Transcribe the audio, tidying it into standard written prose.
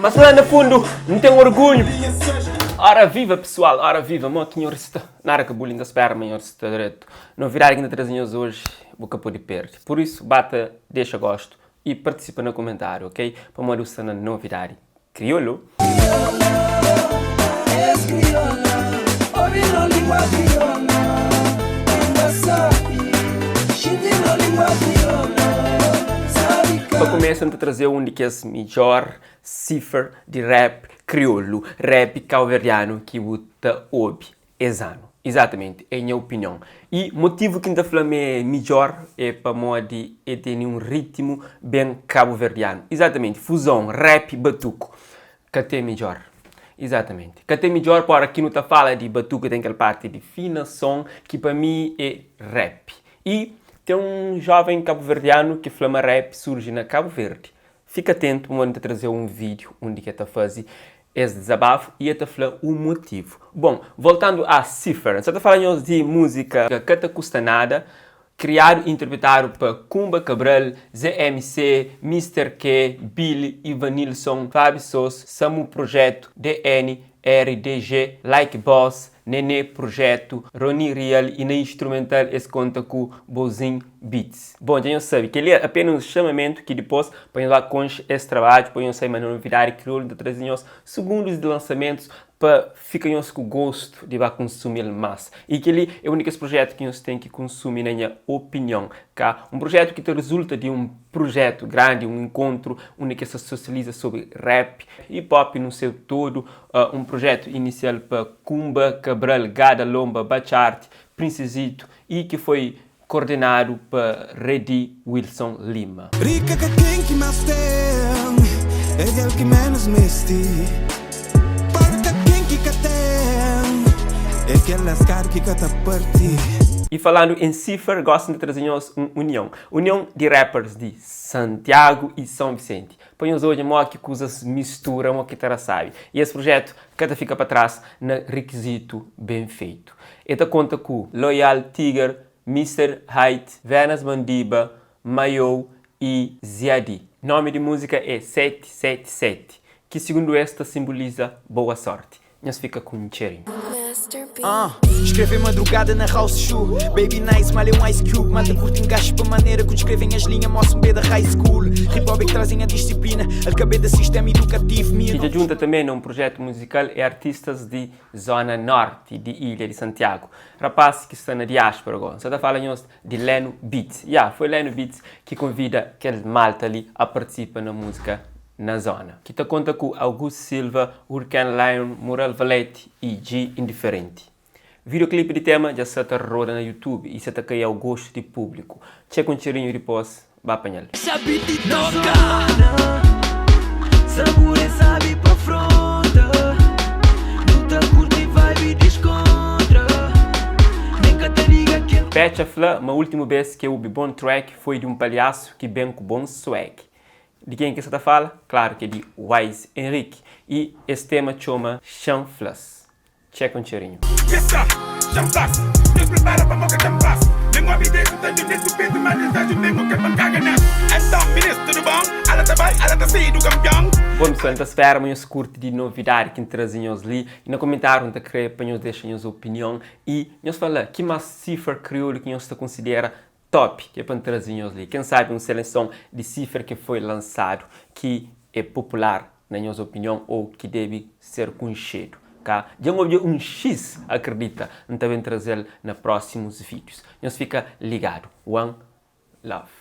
Mas la na fundu N ten orgulhu. Ora viva pesual, ora viva, mo ki nhor sta? Nada ka buli, N ta spera ma nhor sta dretu. Novidadi ki N ta traze nhos oji bu ka pode perde. Pur isu, ba ta dexa gostu i partisipa na kumentariu, ok? Pamodi bu sta na novidadi kriolu. Pa kumesa N ta traze-u un di kes midjor sifr di rap kriolu, rap kauverdianu ki bu ta obi es anu. Izatamenti, é nha opinion. I motivu ki N ta fla ma é midjor é pamodi e tene un ritmu ben kabuverdianu. Izatamenti, fuzon, rap, batuku. Ka ten midjor. Izatamenti. Ka ten midjor pa ora ki nu ta fala di batuku ten kel parti di finason ki pa mi é rap. I ten un joven kabuverdianu ki fla ma rap surji na Kabu Verdi. Fika atentu pamodi N ta traze-u un vídiu undi ki el ta faze es dizabafu i el ta fla un motivu. Bon, voltandu a Cipher, N sa ta fala nhos di múzika Ka Ta Kusta Nada, kriadu i interpretadu pa Kumba Cabral, ZMC, Mister K, Billy, Ivanilson, Fabi Sos, Samu Projeto, DN, RDG, Like Boss, Nene Projeto, Rony Real i na instrumental es konta ku Bozin Beats. Bon, dja nhos sabe, kel-li é apenas un chamamentu ki dipôs pa nhos ba konxe es trabadju, pa nhos sabe ma na Novidadi Kriolu N ta traze nhos sugundus di lansamentus pa fika nhos ku gostu di ba konsumi-l más. I kel-li é un di kes projetu ki nhos ten ki konsumi na nha opinion, ka un projetu ki ta rizulta di un projetu grandi, un enkontru undi ki es ta sosializa sobri rap, hip hop no seu todo, un projetu inisial pa Kumba Cabral, Gada Lomba, Batchart, Princezito i ki foi kordenadu pa Redi Wilson Lima. Rika ka ken ki más ten, é kel ki ménus meste. Pobre ka ken ki ka ten, é kel laskadu ki ka ta parti. I falandu en sifra, gosi N ta traze nhos un union. Union di rappers di Santiagu i São Vicente. Pa nhos odja modi ki kuzas mistura, modi ki ta da sabi. I es projetu ka ta fika pa tras na rikizitu ben feitu. E ta konta ku Loyal Tiger, Mister Height, Venas Mandiba, Mayou i Ziadi. Nomi di múzika é 777, ki sigundu es ta sinbuliza boa sorti. Nhos fika ku un txerinhu. Uh, skreve madrugada na house shoe Baby nice, mal é um ice cube Malta curte engaxe pa maneira ku descrevem as linhas Moça um B da high school Hip hop é que trazem a disciplina Alcabe da sistema educativo Ki dja djunta tanbê na un projetu muzikal é artistas di zona norti di ilha di Santiagu. Rapaz ki sta na diáspora go. N sa ta fala nhos di Leno Beats. Ya, foi Leno Beats ki konvida kel malta li a partisipa na múzika Na Zona, ki ta konta ku Augusto Silva, Hurricane Lion, Mural Valete i G Indiferenti. Videoclip di tema dja sa ta roda na YouTube i sa ta kai au gostu di públiku. Txeka un txerinhu dipôs ba panha-l. Petxa fla ma últimu bês ki e obi bon track foi di un palhasu ki ben ku bon swag. Di ken ki sa ta fala? Klaru ki é di Wise Henrique. I es tema txoma Xan Fla-s. Txeka un txerinhu. Bon pessoal, N ta spera ma nhos kurti di novidadi ki N traze nhos li. I na komentariu N ta kre pa nhos dexa nhos opinion i nhos fala ki mas sifra kriolu ki nhos ta konsidera Top ki é pa N traze nhos li. Ken sabe un seleson di sifra ki foi lansadu ki é popular na nhos opinion ou ki debe ser kunxedu. Ka dja N odja un X akredita N ta ben traze-l na prósimus vídius. Nhos fika ligadu. One love.